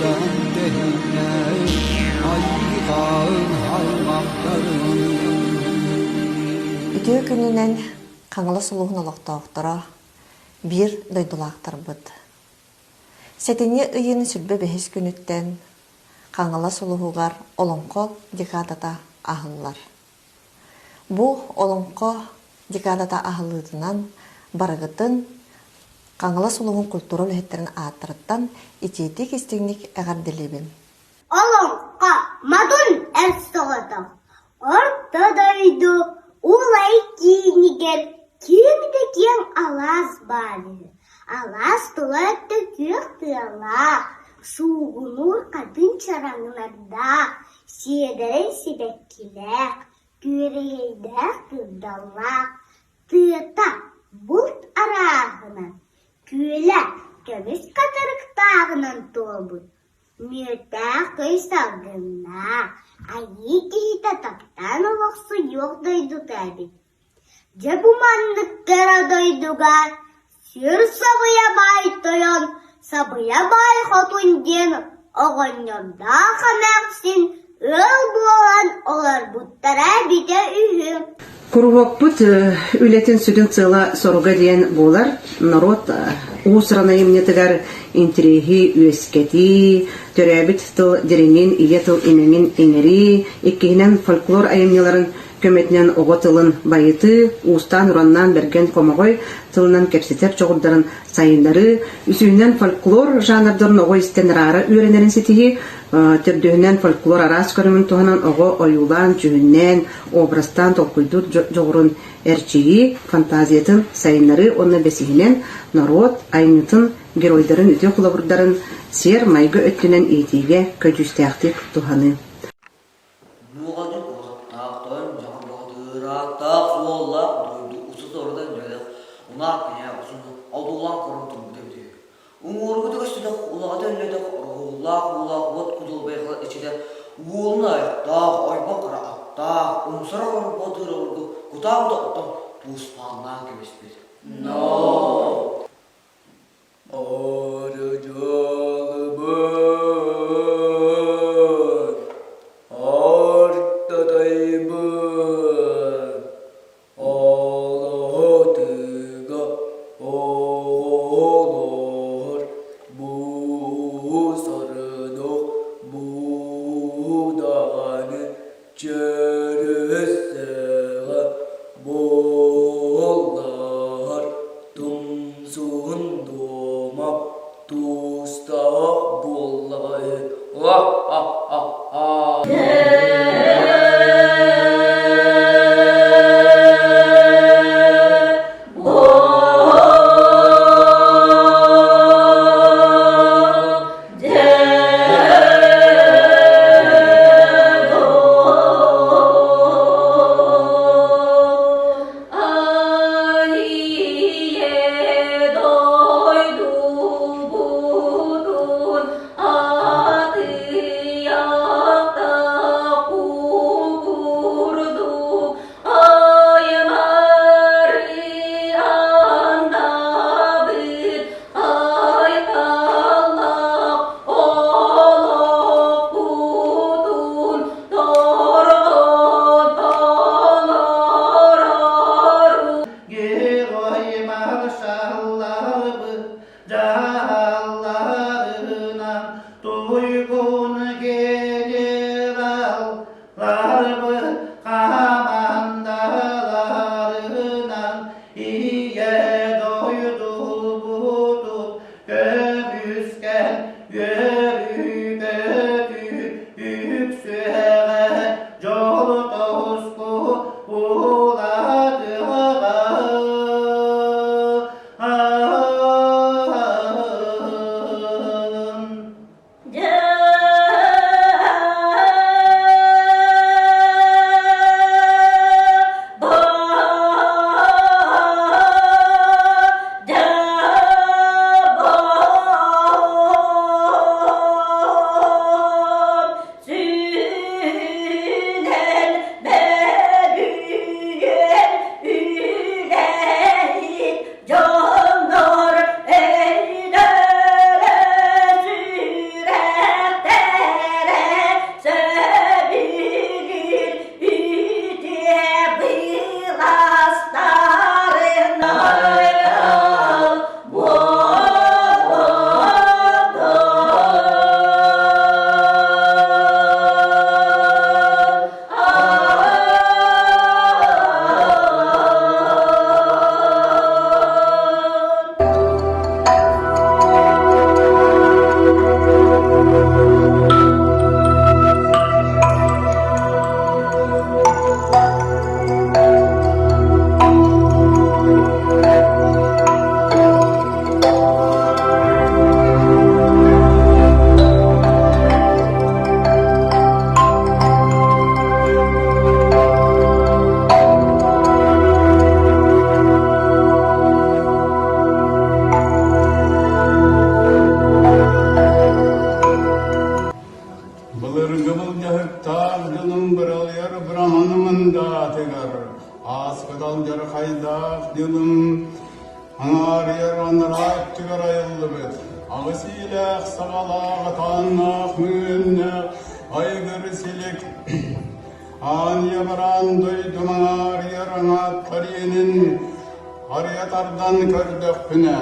Айыытан тэһиннэ айыытаан аймахтарын Үтүө күнүнэн Хаҥалас улууһун олохтоохторо, биир дойдулаахтарбыт. Сэтинньи ыйын сүлбэ бэһис күнүттэн Хаҥалас улууһугар Олоҥхо декадата аһыллар. Бу Олоҥхо декадата аһыллыытынан барыгытын Хаҥалас улууһун культура үлэһиттэрин ааттарыттан итиитик-истиҥник эҕэрдэлиибин. Олоҥхо модун эр соҕотох Орто дойду улай киинигэр киэҥ да киэҥ алаас баар үһү. Алаас тула өттө күөх тыалаах, суугунуур хатыҥ чараҥнардаах, сиэдэрэй сибэккилээх, күөрэгэйдээх кырдаллаах, тыата булт арааһынан, күөлэ көмүс хатырыктааҕынан туолбут Мүөттээх көй салгыннаах, айыы киһитэ таптаан олохсуйуох дойдута эбит. Дьэ бу маннык кэрэ дойдуга сүр сабыйа баай тойон, сабыйа баай хотун диэн оҕонньордоох эмээхсин ыал буолан олорбуттара эбитэ үһү. Куруһуокпут үлэтин сүрүн сыала-соруга диэн буолар норуот уус-уран айымньытыгар интэриэһи үөскэтии, төрөөбүт тыл дириҥин, ийэ тыл имэҥин иҥэрии, иккиһинэн фольклор айымньыларын көмөтүнэн оҕо тылын байытыы, уустаан-ураннаан бэргэн хомоҕой тылынан кэпсэтэр дьоҕурдарын сайыннарыы, үсүһүнэн фольклор жанрдарын оҕо истэн араара үөрэнэрин ситиһии, төрдүһүнэн фольклор араас көрүҥүн туһанан оҕо ойуулаан, дьүһүннээн, образтаан толкуйдуур дьоҕурун эрчийии, фантазиятын сайыннарыы уонна бэсиһинэн норуот айымньытын геройдарын үтүө холобурдарын сиэр-майгы өттүнэн иитиигэ көдьүүстээхтик туһаныы. Нуоҕадьы куораттаах тойон дьаҥар баҕатыырааттаах суоллаах дойду усус-орудан дьөлөх унаах кинээ усуну одуулаан көрөн турбута эбитэ үһү. Уҥуоргута көстүтэх улаҕата өллөтөх ороһуулаах уулаах уот кудулбайхала иччитэ уолун айахтаах ойбон хара аттаах умсара хорбуотуур обургу кутаа-кута оттон пууспааннаан кэбиспит. Но Арыдьалыбыт, артатайбыт, Алаһатыга оҕолор бу сордох бу даҕаны Чөрүөссэҕэ буоллар тумсун дуома туустаах буоллаҕа үһү Ва-ха-ха-ха! Герой маршалларбыт дьаһалларынан туйгун генералларбыт хамандаларынан Ийэ дойдубутун көмүскээн үөрүү-көтүү үксүөҕэ дьол тоску улаатыаҕа. Василях саҕалаах атааннаах мыыннаах айгыр силик аан ябараан дойду маҥаарыйар аҥааттар иэнин арыйа тардан көрдөхпүнэ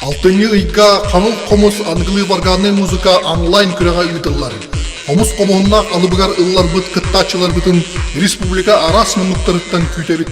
Алтынньы ыйга Хаҥыл хомус аныгылыы варганнай музыка онлайн күрэҕэ ыытыллар. Хомус хомуһуннаах алыбыгар ылларбыт кыттааччыларбытын республика араас муннуктарыттан күүтэбит.